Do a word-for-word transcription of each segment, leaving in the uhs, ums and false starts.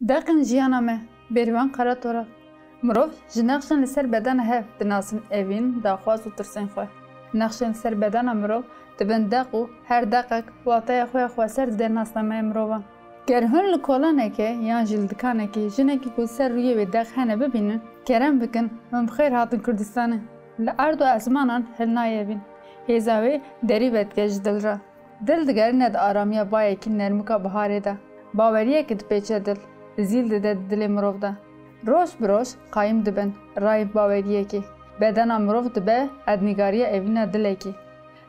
Deqên jiyana me, Bêrîvan Karatora. Mirov ji nexşên li ser bedena hev dinasin evîn, daxwaz û tirsên xwe. Nexşên li ser bedena mirov dibin deq û her deqek wateya xwe ya xweser dide nasnameya mirovan. Ger hûn li kolanekê yan jî li dikanekê jinekî ku li ser rûyê wê deq hene bibînin, kerem bikin, hûn bi xêr hatin Kurdistanê. Li erd û ezmanan hilnayê evîn. Hêza wê derî vedike ji dil re. Dil digerîne di aramiya bayekî nermika biharê de. Baweriyekî dipêçe dil, zîl dide di dilê mirov de. Roj bi roj qayîm dibin rayên baweriyekî. Bedena mirov dibe ednîgariya evîna dilekî.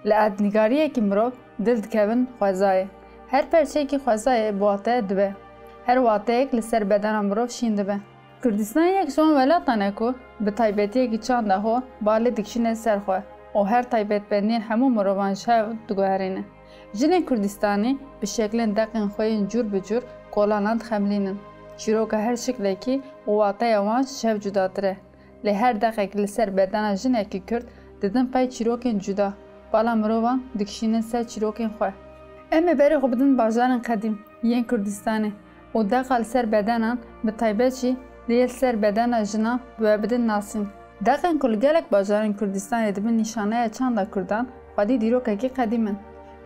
Li ednîgariyekî mirov dil dikevin xwezayê. Her perçeyekî xwezayê bi wateye dibe. Her wateyek li ser bedena mirov şîn dibe. Kurdistan yek ji wan welatan e ku bi taybetiyekî çanda xwe balê dikişîne ser xwe û her taybetmendiyên hemû mirovan ji hev diguherîne. Jinên Kurdistanî bi şeklên deqên xwe yên cûr bi cûr kolanan dixemilînin. Çîroka her şiklekî û wateya wan ji hev cudatir e. Lê her deqek li ser bedena jinekî Kurd didin pey çîrokên cuda, bala mirovan dikişînin ser çîrokên xwe. Em ê berê xwe bidin bajarên qedîm yên Kurdistanê û deqa li ser bedenan, bi taybet jî lê li ser bedena jinan bi we bidin nasîn. Deqên ku li gelek bajarên Kurdistanê dibin nîşaneya çanda Kurdan, xwedî dîrokekî qedîm in.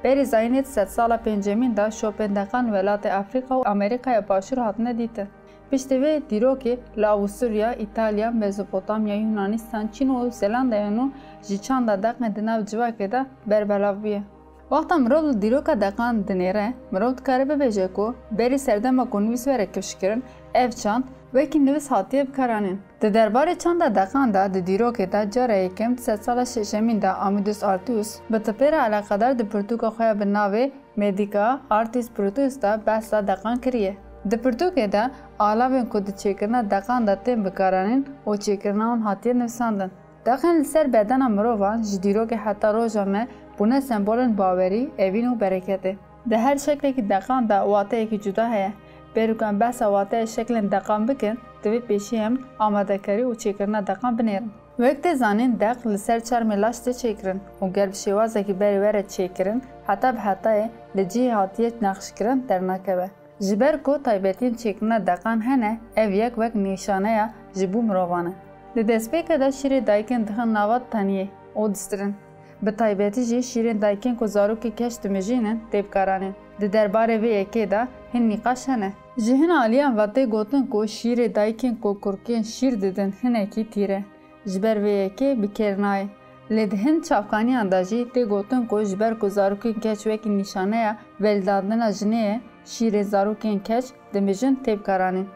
Berî zayînê di sedsala pêncemîn de şopên deqan welatê Afrîka û Amerîkaya Başûr hatine dîtin. Piştî vê dîrokê li Avusturya, Îtalya, Mezopotamya, Yunanistan, Çîn û Zelandaya nû jî çanda deqên di nav civakê de berbelav bûye. Wexta mirov li dîroka deqan dinêre, mirov dikare bibêje ku berî serdema ku nivîs were kifşkirin, ev çand wekî nivîs hatiye bikaranîn. Di derbarê çanda deqan de di dîrokê de cara yekem di sedsala şeşemîn de Amidus Artius bi tibê re eleqedar di pirtûka xwe ya bi navê Medica Artis Brutus de behsa deqan kiriye. Di pirtûkê de alavên ku di çêkirina deqan de tên bikaranîn û çêkirina wan hatiye nivîsandin. Deqên li ser bedena mirovan ji dîrokê heta roja me bûne sembolên bawerî, evîn û bereketê. Di her şeklekî deqan de wateyekî cuda heye. Berî ku em behsa wateya şeklên deqan bikin, divê pêşî em amadekarî û çêkirina deqan binêrin. Wek tê zanîn, deq li ser çermê laş tê çêkirin û ger bi şêwazekî berê were çêkirin, heta bi hetayê li cihê hatiye nexşkirin dernakeve. Ji ber ku taybetiyên çêkirina deqan hene, ev yek wek nîşaneya ji bo mirovan e. Di destpêkê de şîrê dayikên dixin nava teniyê û distirin. Bi taybetî jî şîrên dayikên ku zarokê keç dimijînin tê bikaranîn. Di derbarê vê yekê de hin nîqaş hene. Ji hin aliyan ve tê gotin ku şîrê dayikên ku kurkên şîr didin hinekî tîr e. Ji ber vê yekê bi kêr nayê. Lê di hin çavkaniyan de jî tê gotin ku ji ber ku zarokên keç wekî nîşaneya velîdandina jinê ye, şîrên zarokên keç dimijin tê bikaranîn.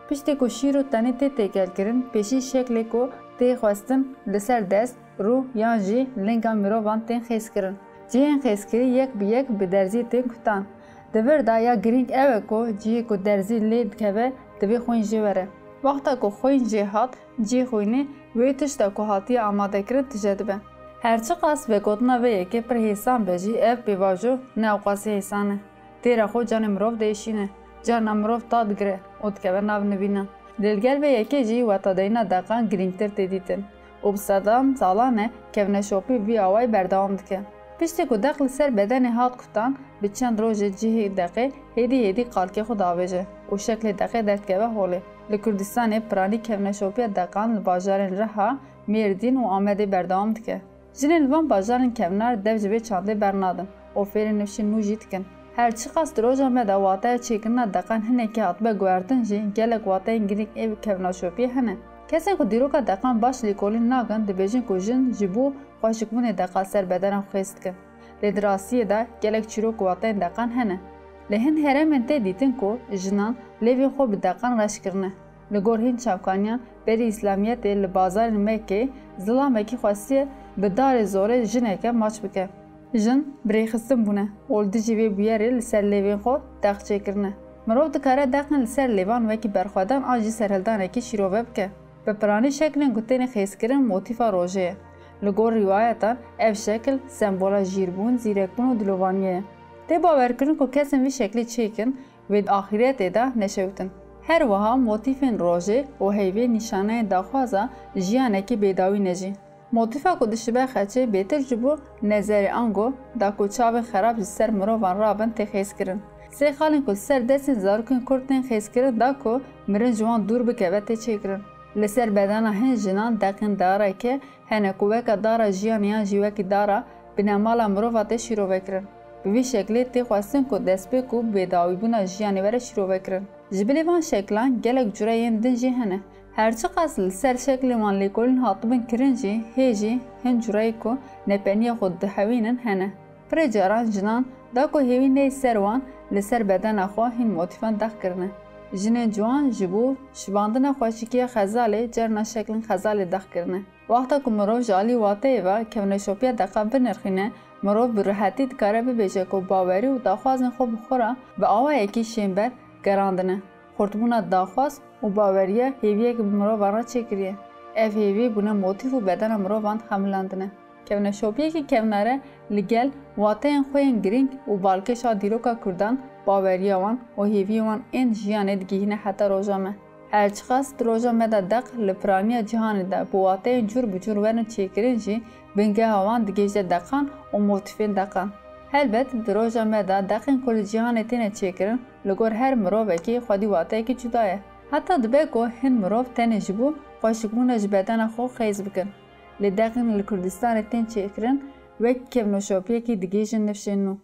Piştî ku şîr û tenî tê têkelkirin, pêşî şeklê ku tê xwestin li ser dest, rû yan jî linga mirovan tên xêzkirin. Cihên xêzkirî yek bi yek bi derzî tên kutan. Di vir de ya girîng ew e ku cihê ku derzî lê dikeve, divê xwîn jê were. Wexta ku xwîn jê hat, cihê xwînê wê tişta ku hatiye amadekirin tije dibe. Her çiqas vegotina vê yekê pir hêsan be jî, ev pêvajo ne ewqasî hêsan e. Têra xwe canê mirov diêşîne, carna mirov ta digire û dikeve nav nivînan. Lê li gel vê yekê jî wetadeyîna deqan girîngtir tê dîtin û bi sedan salan e kevneşopî vî awayî berdewam dike. Piştî ku deq li ser bedenê hat kutan, bi çend rojê cihê deqê hêdî hêdî qalkê xwe diavêje û şeklê deqê derdikeve holê. Li Kurdistanê piranî kevneşopiya deqan li bajarên Riha, Mêrdîn û Amedê berdewam dike. Jinên li van bajarên kevnar dev ji vê çandê bernadin û fêrên nifşên nû jî dikin. Her çiqas di roja me de wateya çêkirina deqan hinekî hatibe guhertin jî, gelek wateyên girîng ê kevnaşopiyê hene. Kesên ku dîroka deqan baş lêkolîn nakin, dibêjin ku jin ji bo xweşikbûnê deqa ser bedena xwe xêz dikin. Lê di rastiyê de gelek çîrok û wateyên deqan hene. Li hin herêmên tê dîtin ku jinan lêvên xwe bi deqan reş kirine. Li gor hin çavkaniyan, berî Îslamiyetê li bazarên Mekkê zilamekî xwestiye bi darê zorê jineke maç bike. Jin bi rêxistin bûne û li dijî vê bûyerê li ser lêvên xwe deq çêkirine. Mirov dikare deqên li ser lêvan wekî berxwedan an jî serhildanekî şîrove bike. Bi piranî şeklên ku têne xêzkirin motîfa rojê ye. Li gor rîwayetan ev şekil sembola jîrbûn, zîrekbûn û dilovaniyê ye. Tê bawerkirin ku kesên vî şeklî çêkin, wê di axîretê de neşewtin. Her wiha motîfên rojê û heyvê nîşaneyên daxwaza jiyanekî bêdawî ne jî. Motîfa ku dişibe xeçê bêtir ji bo nezerê, ango da ku çavên xerab ji ser mirovan rabin tê xêzkirin. Sê xalên ku li ser destên zarokên Kurd tên xêzkirin da ku mirin ji wan dûr bikeve tê çêkirin. Li ser bedena hin jinan deqên dareke hene ku weke dara jiyanê yan jî wekî dara binemala mirova tê şîrovekirin. Bi vî şeklê tê xwestin ku destpêk û bêdawîbûna jiyanê were şîrovekirin. Ji bilî van şeklan gelek cureyên din jî hene. Her çiqas li ser şeklên wan lêkolîn hatibin kirin jî, hê jî hin cureyê ku nepeniya xwe dihewînin hene. Pirê caran jinan da ku hêvî neyê ser wan, li ser bedena xwe hîn motîfan dex kirine. Jinên ciwan ji bo şibandina xweşikiya xezalê carna şeklên xezalê dex kirine. Wexta ku mirov ji alî wateyê ve kevneşopiya deqan binirxîne, mirov bi rihetî dikare bibêje ku bawerî û daxwazên xwe bi xwe re bi awayekî şênber gerandine. Xurtbûna daxwaz û baweriya hêviyek bi mirovan re çêkiriye. Ev hêvî bûne motîf û bedena mirovan dixemilandine. Kevneşopiyekî kevnare li gel wateyên xwe yên girîng û balkêş a dîroka Kurdan, baweriya wan û hêviyên wan ên jiyanê digihîne heta roja me. Her çiqas di roja me de deq li piraniya cîhanê de bi wateyên cûr bi cûr werin çêkirin jî, bingeha wan digihîje deqan û motîfên deqan. Helbet di roja me de deqên ku li cîhanê têne çêkirin, li gor her mirovekî xwedî wateyekî cuda ye. Heta dibe ku hin mirov tenê ji bo xweşikbûna ji bedena xwe xêz bikin. Lê deqên li Kurdistanê tên çêkirin wek kevnoşopiyekî digihîjin nifşên nû.